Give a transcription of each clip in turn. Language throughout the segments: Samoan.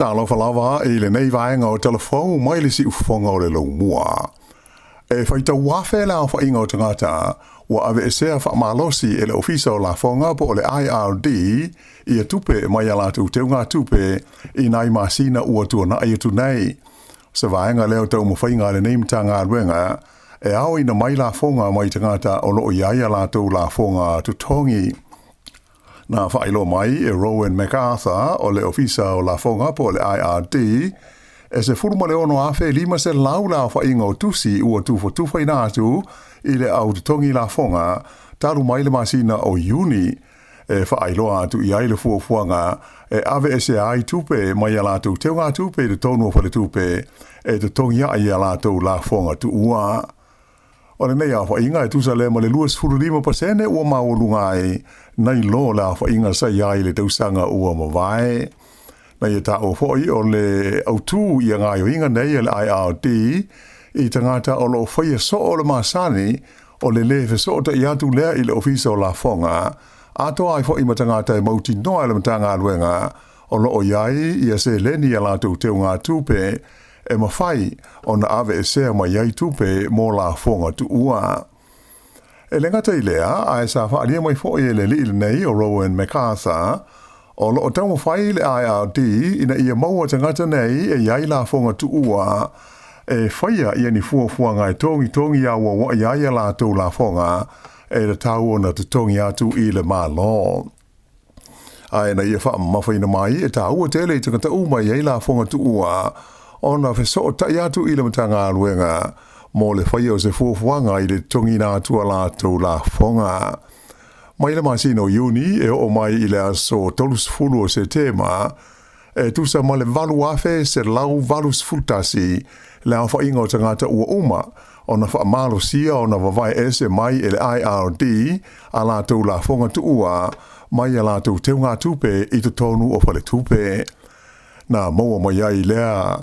Talofa lava i lenei vaega o Tala Fou mai le siufofoga o le Laumua. E faitau afe le aofaiga o tagata ua aveesea faamalosi e le Ofisa o Lafoga po o le IRD ia tupe mai a latou teugatupe i nai masina ua tuanai atu nei. O se vaega lea o taumafaiga a lenei Matagaluega e aoina mai lafoga mai tagata o lo o i ai a latou lafoga totogi. Na faailoa mai e Rowan MacArthur o le Ofisa o Lafoga po o le IRD, e 16,500 le aofaiga o tusi ua tufatufaina atu i le au totogi lafoga talu mai le masina o Iuni e faailoa atu i ai le fuafuaga e aveesea ai tupe mai a latou teugatupe i totonu o faletupe e totogi ai a latou lafoga tuua. O lenei aofaiga e tusa lea ma le 25% ua maualuga ai nai lo le aofaiga sa i ai i le tausaga ua mavae. Na ia taua foi o le autū i gaoioiga nei a le IRD i tagata o lo o faia soo le masani o le lē fesootai atu lea i le Ofisa o Lafoga, atoa ai foi ma tagata e mautinoa e le Matagaluega o lo o i ai ia seleni a latou teugatupe e mafai ona aveesea mai ai tupe mo lafoga tuua. E le gata i lea, ae sa faaalia mai foi e le alii lenei o Rowan MacArthur, o lo o taumafai le IRD ina ia maua tagata nei e i ai lafoga tuua e faia ia ni fuafuaga e togitogi auauai ai a latou lafoga e tatau ona totogi atu i le Malo. Ae na ia faamamafaina mai e tāua tele i tagata uma e i ai lafoga tuua ona fesootai atu i le Matagaluega mo le faia o se fuafuaga i le totogiina atu a latou lafoga. Mai le masina o Iuni e oo mai i le aso 30 o Setema, e tusa ma le 8,181 le aofaiga o tagata ua uma ona faamalosia ona vavae ese mai e le IRD a latou lafoga tuua mai a latou teugatupe i totonu o faletupe. Na maua mai ai lea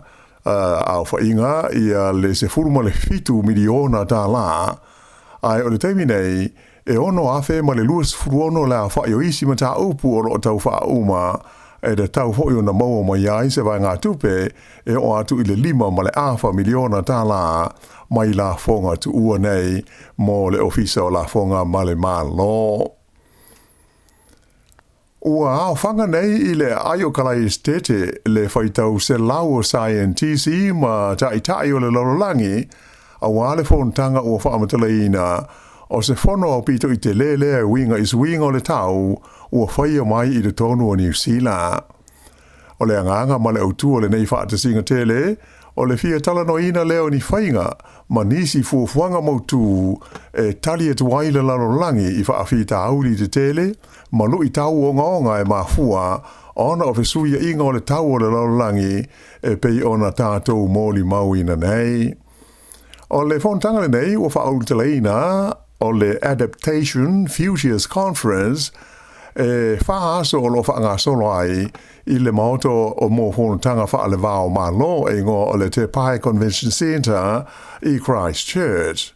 aofaiga ia le $17 miliona tālā, ae o le taimi nei, e 6,026 le aofai o isi mataupu o lo o tau faauma e tatau foi ona maua mai ai se vaegatupe e oo atu i le $5.5 miliona tālā mai lafoga tuua nei mo le Ofisa o Lafoga ma le Malo. Ua aofaga nei i le aai o Kalaesetete le faitau selau o saienitisi ma taitai o le lalolagi auā le fonotaga ua faamatalaina o se fono aupito i tele lea e uiga i suiga o le tau ua faia mai i totonu o Niu Sila. O le agaga ma le autū o lenei faatasiga tele, o le fia talanoaina lea o ni faiga ma nisi fuafuaga mautū e tali atu ai le lalolagi i faafitauli tetele ma luitau ogaoga e mafua ona o fesuiaiga o le tau o le lalolagi e pei ona tatou molimauina nei. O le fonotaga lenei ua faaulutalaina o le Adaptation Futures Conference e fa aso o lo o faagasolo ai i le maota o mo fonotaga faalevao Malo e igoa o le Te Pae Convention Centre i Christchurch.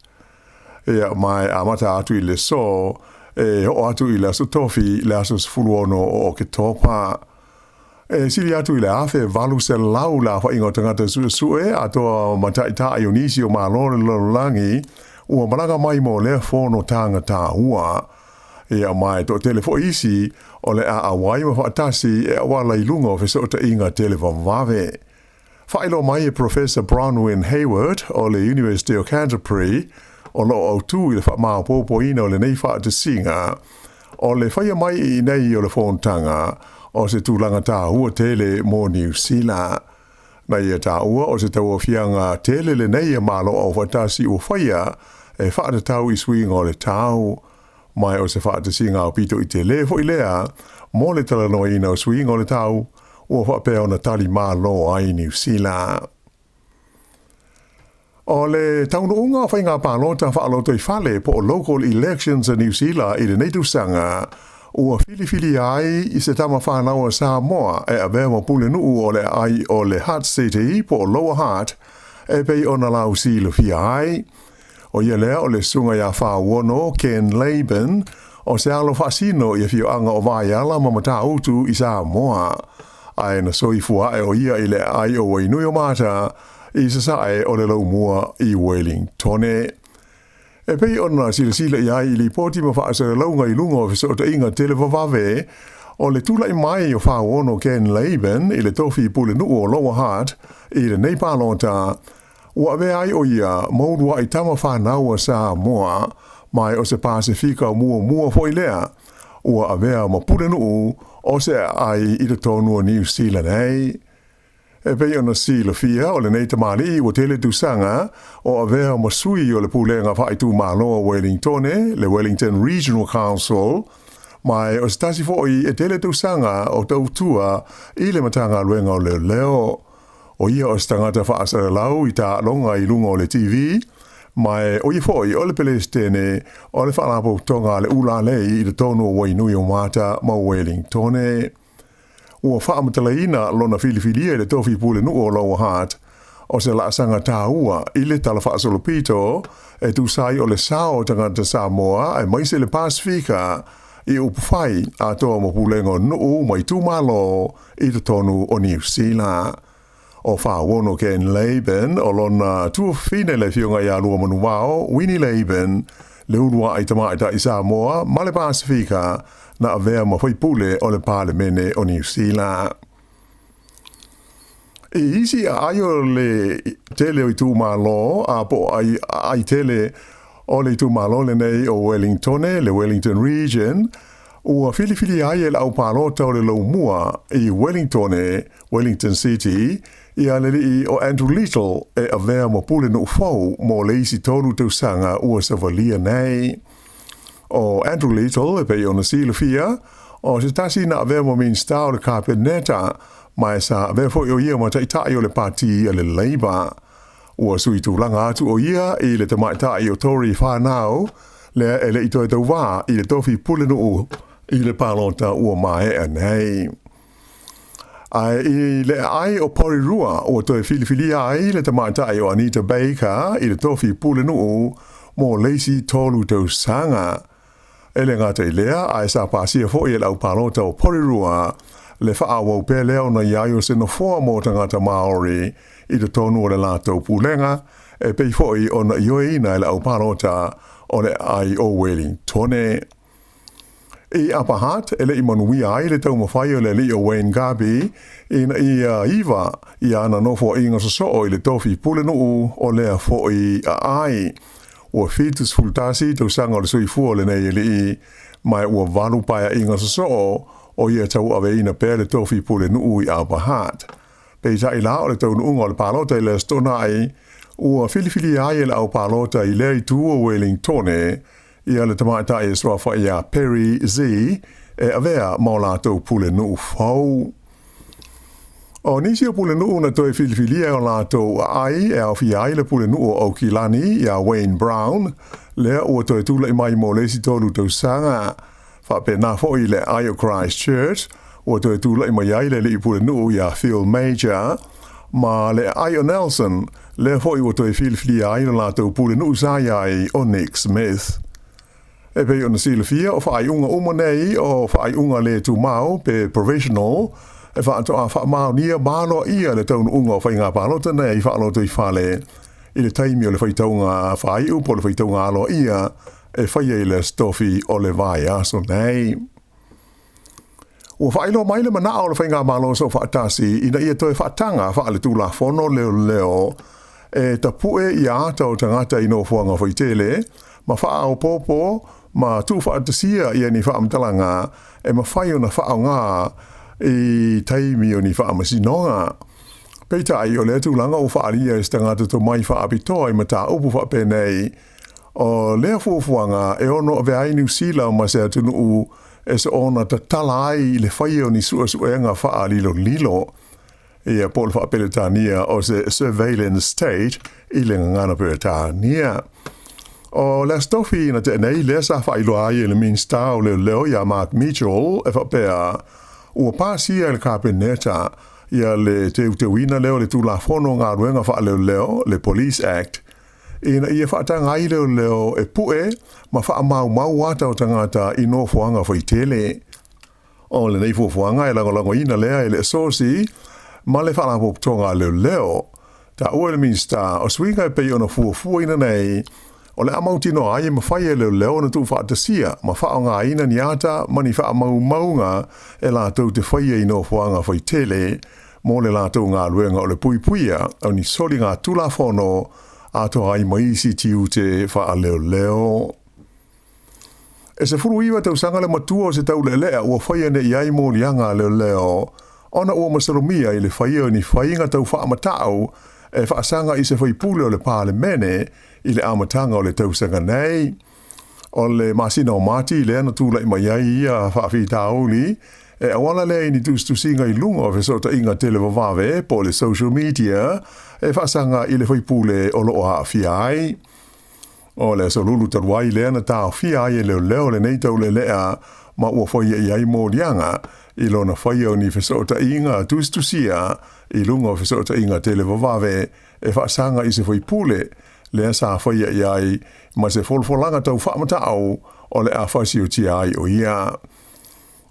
Ia, ma e amata atu i le so e oo atu i le aso Tofi le aso 16 o Oketopa. E sili atu i le 1800 le aofaiga o tagata suesue atoa ma taitai o nisi o Malo o le lalolagi ua malaga mai mo lea fonotaga taua. Ia, ma e toatele foi isi o le a auai ma faatasi e auala i luga o fesootaiga televavave. Faailoa mai e Professor Bronwyn Hayward o le University o Canterbury o lo o autū i le faamaopoopoina o lenei faatasiga, o le faia mai i inei o le fonotaga o se tulaga tāua tele mo Niu Sila. Na ia tāua o se tauaofiaga tele lenei a Malo Aufaatasi ua faia e faatatau i suiga o le tau, ma o se faatasiga aupito i tele foi lea mo le talanoaina o suiga o le tau ua faapea ona tali malo ai Niu Sila. O le taunuuga o faiga palota faalotoifale po o local elections a Niu Sila i lenei tausaga ua filifilia ai i se tama fanau a Samoa e avea ma pulenuu o le aai o le Hutt City po o Lower Hutt e pei ona lausilafia ai. O ia lea o le susuga ia Fauono Ken Laban o se alo faasino i afioaga o Vaiala ma Matautu i Samoa. Ae na soifua ae o ia i le aai o Wainuiomata i sasae o le Laumua i Wellingtone. E pei ona silasila i ai i lipoti ma faasalalauga i luga o fesootaiga televavave, o le tulai mai o Fauono Ken Laban i le tofi pulenuu o Lower Hutt i lenei palota, ua avea ai o ia ma uluai tama fanau a Samoa, ma o se Pasefika muamua foi lea ua avea ma pulenuu o se aai i totonu o Niu Sila nei. E pei ona silafia, o lenei tamalii ua tele tausaga o avea ma sui o le pulega faaitumalo o Wellingtone, le Wellington Regional Council, ma o se tasi foi e tele tausaga o tautua i le Matagaluega o Leoleo. O ia o se tagata faasalalau i taaloga i luga o le TV, ma o ia foi o le Pelesitene o le Faalapotopotoga a le Ulalei i totonu o Wainuiomata ma Wellingtone. Ua faamatalaina lona filifilia i le tofi pulenuu o Lower Hutt o se laasaga taua i le talafaasolopito e tusa ai o le sao o tagata Samoa aemaise le Pasefika i upufai atoa ma pulega o nuu ma itumalo i totonu o Niu Sila. O Fauono Ken Laban o lona tuafafine le afioga ia Luamanuvao Winnie Laban, le uluai tamaitai Samoa ma le Pasefika na avea ma faipule o le Palemene o Niu Sila. I isi aai o le tele o itumalo a po o aai tele o le itumalo lenei o Wellingtone, le Wellington Region, ua filifilia ai e le aupalota o le Laumua i Wellingtone, Wellington City, ia le alii o Andrew Little e avea ma pulenuu fou mo le isi 3 tausaga ua savalia nei. O Andrew Little e pei ona silafia, o se tasi na avea ma Minista o le Kapeneta, ma e sa avea foi o ia ma taitai o le pati a le Labour. Ua sui tulaga atu o ia i le tamaitai o Tory Whanau, lea e le i toe tauvā i le tofi pulenuu i le palota ua maea nei. Ae i le aai o Porirua ua toe filifilia ai le tamaitai o Anita Baker i le tofi pulenuu mo le isi 3 tausaga. E le gata i lea, ae sa pasia foi e le aupalota o Porirua le faaauau pea lea ona i ai o se nofoa mo tagata Māori i totonu o le latou pulega, e pei foi ona ioeina e le aupalota o le aai o Wellingtone. I Upper Hutt, e le i manuia ai le taumafai o le alii o Wayne Garby ina ia iva i ana nofoaiga sosoo i le tofi pulenuu o lea foi aai. Ua 71 tausaga o le soifua o lenei alii, ma ua 8 paeaiga sosoo o ia tauaveina pea le tofi pulenuu i Upper Hutt. Peitai la o le taunuuga o le palota i le Aso Toonai, ua filifilia ai e le aupalota i lea itu o Wellingtone ia le tamaitai e suafa ia Perry Z e avea ma o latou pulenuu fou. O nisi o pulenuu na toe filifilia e o latou aai e aofia ai le pulenuu o Aukilani ia Wayne Brown, lea ua toe tulai mai mo le isi 3 tausaga. Faapena foi le aai o Christchurch, ua toe tulai mai ai le alii pulenuu ia Phil Major, ma le aai o Nelson, lea foi ua toe filifilia ai le latou pulenuu sa i ai o Nick Smith. E pei ona silafia o faaiuga uma nei o faaiuga le tumau pe provisional, e faatoa faamaonia ma aloaia le taunuuga o faiga palota nei faalotoifale i le taimi o le faitauga faaiu po o le faitauga aloaia e faia i le Aso Tofi o le vaiaso nei. Ua faailoa mai le manao o le faigamalo soofaatasi ina ia toe faataga faaletulafono leoleo e tapue ia ata o tagata i nofoaga faitele ma faaopoopo ma tuufaatasia ia ni faamatalaga e mafai ona faaaoga i taimi o ni faamasinoga. Peitai o lea tulaga ua faaalia e se tagata tomai faapitoa i mataupu faapenei, o lea fuafuaga e ono avea ai Niu Sila ma se atunuu e soona tatala ai i le faia o ni suesuega faalilolilo ia po o le faapeletania o se surveillance state i le gagana Peretania. O le Aso Tofi na tea nei lea sa faailoa ai e le Minista o Leoleo ia Mark Mitchell e faapea ua pasia e le Kapeneta ia le teuteuina lea o le Tulafono o Galuega Faaleoleo, le Police Act, ina ia faataga ai leoleo e pue ma faamaumau ata o tagata i nofoaga faitele. O lenei fuafuaga e lagolagoina lea e le Asosi ma le Faalapotopotoga a Leoleo. Taua e le Minisita, o suiga e pei ona fuafuaina nei, o le a mautinoa ai e mafai e leoleo ona tuufaatasia ma faaaogaina ni ata ma ni faamaumauga e latou te faia i nofoaga faitele mo le latou galuega o le puipuia o ni soligatulafono atoa ai ma isi tiute faaleoleo. E 19 tausaga le matua o se taulealea ua faia nei i ai moliaga a leoleo ona ua masalomia i le faia o ni faiga tau faamatau e faasaga i se faipule o le Palemene i le amataga o le tausaga nei. O le masina o Mati lea na tulai mai ai ia faafitauli e auala lea i ni tusitusiga i luga o fesootaiga televavave po o le social media e faasaga i le faipule o lo o aafia ai. O le aso Lulu talu ai lea na taofia ai e leoleo lenei taulealea ma ua faia i ai moliaga i lona faia o ni fesootaiga tusitusia i luga o fesootaiga televavave e faasaga i se faipule lea sa faia i ai ma se folafolaga tau faamatau o le a fasiotia ai o ia.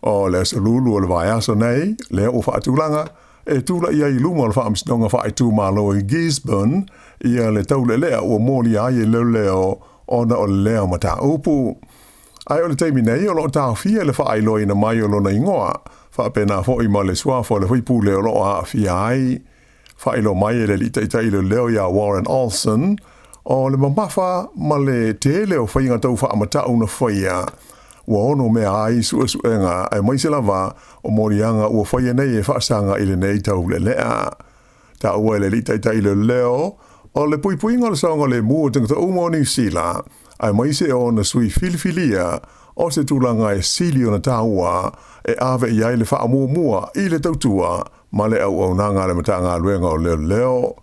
O le aso Lulu o le vaiaso nei, lea ua faatulaga, e tulai ai i luma o le Faamasinoga Faaitumalo i Gisborne ia le taulealea ua molia ai e leoleo ona o lea mataupu. Ae o le taimi nei o lo o taofia le faailoaina mai o lona igoa, faapena foi ma le suafa o le faipule o lo o aafia ai. Faailoa mai e le alii taitai leoleo ia Warren Olsen, o le mamafa ma le tele o faiga tau faamatau na faia, ua ono mea ai suesuega aemaise lava o moliaga ua faia nei e faasaga i lenei taulealea. Taua e le alii taitai leoleo, o le puipuiga o le saogalemu o tagata uma o Niu Sila, aemaise o ona sui filifilia, o se tulaga e sili ona taua e ave i ai le faamuamua i le tautua ma le auaunaga a le Matagaluega o Leoleo.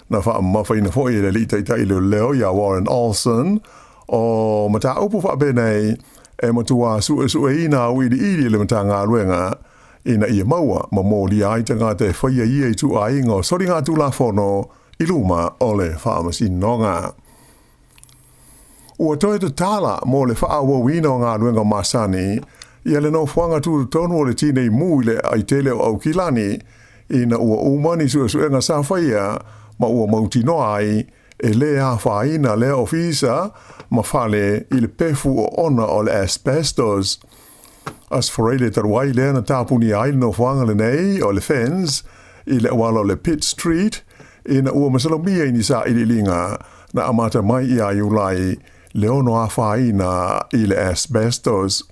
Na faamamafaina foi e le alii taitai leoleo ia Warren Olsen, o mataupu faapenei e matuā suesueina auiliili e le Matagaluega ina ia maua ma molia ai tagata e faia ia ituaiga o soligatulafono i luma o le Faamasinoga. Ua toe tatala mo le faaauauina o galuega masani ia le nofoaga tutotonu o le Tinei Mu i le aitele o Aukilani ina ua uma ni suesuega sa faia ma ua mautinoa ai e lē afaina lea ofisa ma fale i le pefu oona o le asbestos. Aso Faraile talu ai lea na tapunia ai le nofoaga lenei o le Fens i le auala o le Pitt Street ina ua masalomia i ni sailiiliga na amata mai ia Iulai le ono afaina i le asbestos.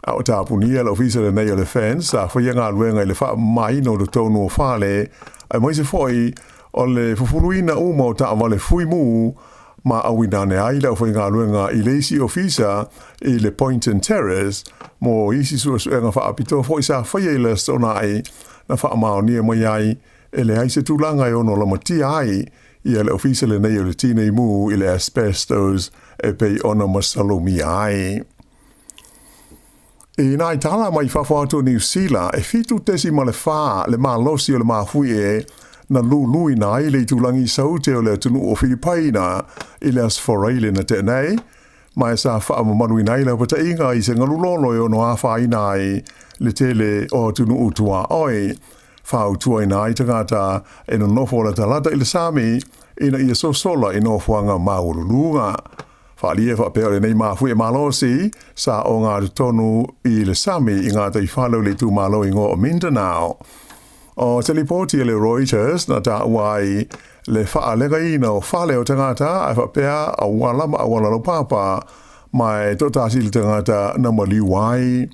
A o tapunia le ofisa lenei o le Fens sa faia galuega i le faamamaina o totonu o fale aemaise foi o le fufuluina uma o taavale fuimu ma auina ane ai le aufaigaluega i le isi ofisa i le Poynton Terrace mo isi suesuega faapitoa foi sa faia i le Aso Toonai na faamaonia mai ai e leai se tulaga e ono lamatia ai ia le ofisa lenei o le Tinei Mu i le asbestos e pei ona masalomia ai. I nā tala mai fafo atu o Niu Sila, e 7.4 le malosi o le mafuie na luluina ai le itulagi saute o le atunuu o Filipaina i le Aso Faraile na tea nei, ma e sa faamamaluina ai le lapataiga i se galulolo e ono afaina ai le tele o atunuu tuaoi. Fautuaina ai tagata e nonofo latalata i le sami ina ia sosola i nofoaga maualuluga. Faaalia faapea o lenei mafuie malosi sa ogatotonu i le sami i gataifale o le itumalo igoa o Mindanao. O se lipoti a le Reuters na taua ai le faalegaina o fale o tagata ae faapea auala ma auala laupapa ma e toatasi le tagata na maliu ai.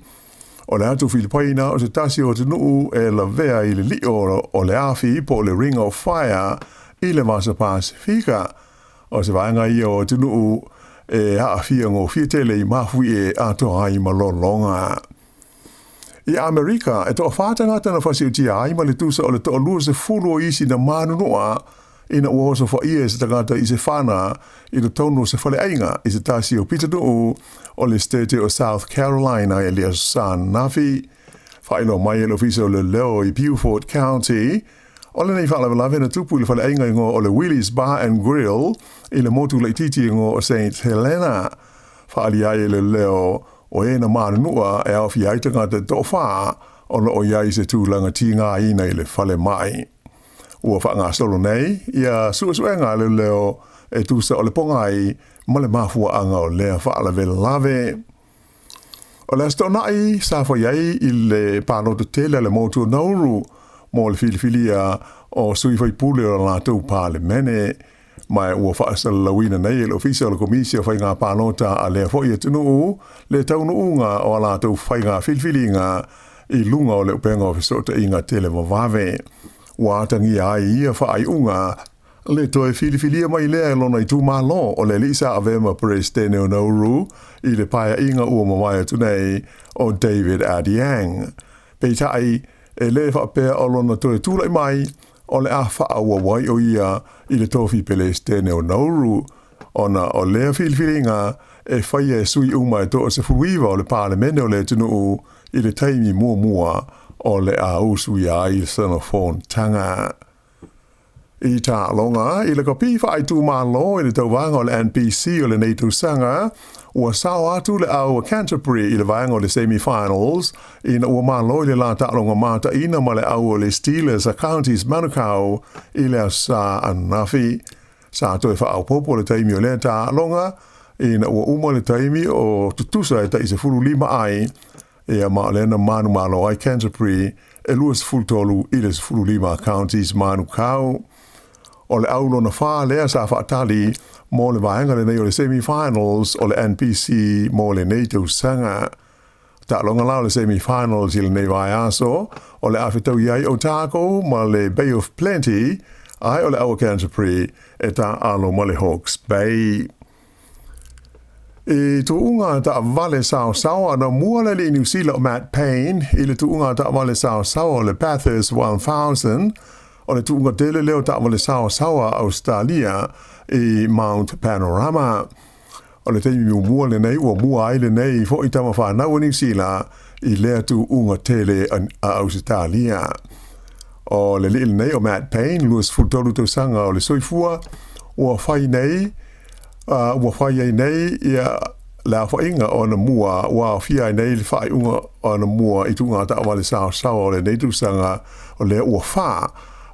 O le atu Filipaina o se tasi o atunuu e lavea i le lio o le afi po o le Ring of Fire i le Vasa Pasifika. O se vaega ia o atunuu e aafia gofie tele i mafuie atoa ai ma lologa. I Amerika, e toafa tagata na fasiutia ai ma le tusa o le 20 o isi na manunua ina ua osofaia e se tagata i se fana i totonu o se faleaiga i se tasi o pitonuu o le State o South Carolina i le Aso Sa ananafi. Faailoa mai e le Ofisa o Leoleo i Beaufort County, o lenei faalavelave na tupu i le faleaiga igoa o le Willie's Bar and Grill i le motu laitiiti igoa o Saint Helena. Faaalia ai e leoleo. O e na manunua e aofia ai tagata e toafā o lo o i ai i se tulaga tigaina i le falemai. Ua faagasolo nei ia suesuega a leoleo e tusa o le pogai ma le mafuaaga o lea faalavelave. O le Aso Toonai sa fai ai i le palota tele a le motu o Nauru mo le filifilia o sui faipule o la latou Palemene, ma ua faasalalauina nei e le Ofisa o le Komisi o Faiga Palota a lea foi atunuu le taunuuga o a latou faiga filifiliga i luga o le upega o fesootaiga televavave. Ua atagia ai ia faaiuga le toe filifilia mai lea e lona itumalo o le alii sa avea ma Peresetene o Nauru i le paeaiga ua mavae atu nei o David Adeang. Peitai, e le faapea o lona toe tulai mai o le a faaauau ai o ia i le tofi Peresetene o Nauru, ona o lea filifiliga e faia e sui uma e 19 o le Palemene o le atunuu i le taimi muamua o le a usuia ai sana fonotaga. I taaloga i le kapi faaitumalo i le tauvaga o le NPC o lenei tausaga, ua sao atu le au a Canterbury i le vaega o le semi-finals ina ua malo i le la taaloga mataina ma le au o le Steelers a Counties Manukau i le Aso Sa ananafi. Sa toe faaopoopo le taimi o lea taaloga ina ua uma le taimi o tutusa e tai 15 ai, ia ma o lea na manumalo ai Canterbury e 23-15 Counties Manukau. O le au lona whā lea sa faatali mo le vaega lenei o le semi-finals o le NPC mo lenei tausaga. Taaloga la o le semi-finals i lenei vaiaso, o le a fetaui ai Otago ma le Bay of Plenty, ae o le au a Canterbury e taaalo ma le Hawke's Bay. I tuuga taavale saosaoa na mua le alii Niu Sila o Matt Payne i le tuuga taavale saosaoa o le Bathurst 1000, o le tuuga tele lea o taavale saosaoa a Ausetalia i Mount Panorama. O le taimi muamua lenei ua mua ai lenei foi tama fanau a Niu Sila i lea tuuga tele a Ausetalia. O le alii lenei o Matt Payne, 23 tausaga o le soifua, ua fai nei ua fai ai nei ia le aofaiga o ana mua ua aofia ai nei le faaiuga o ana mua i tuuga taavale saosaoa o lenei tausaga o lea ua fā,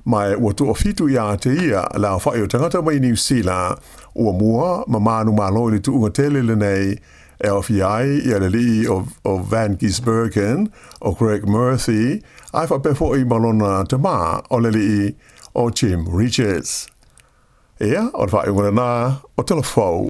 ma ua toafitu ia te ia le aofai o tagata mai Niu Sila ua mua ma manumalo i le tuuga tele lenei e aofia ai ia le alii o Van Gisbergen, o Greg Murphy, ae faapea foi ma lona tamā o le alii o Jim Richards. Ia, o le faaiuga lena o Tala Fou.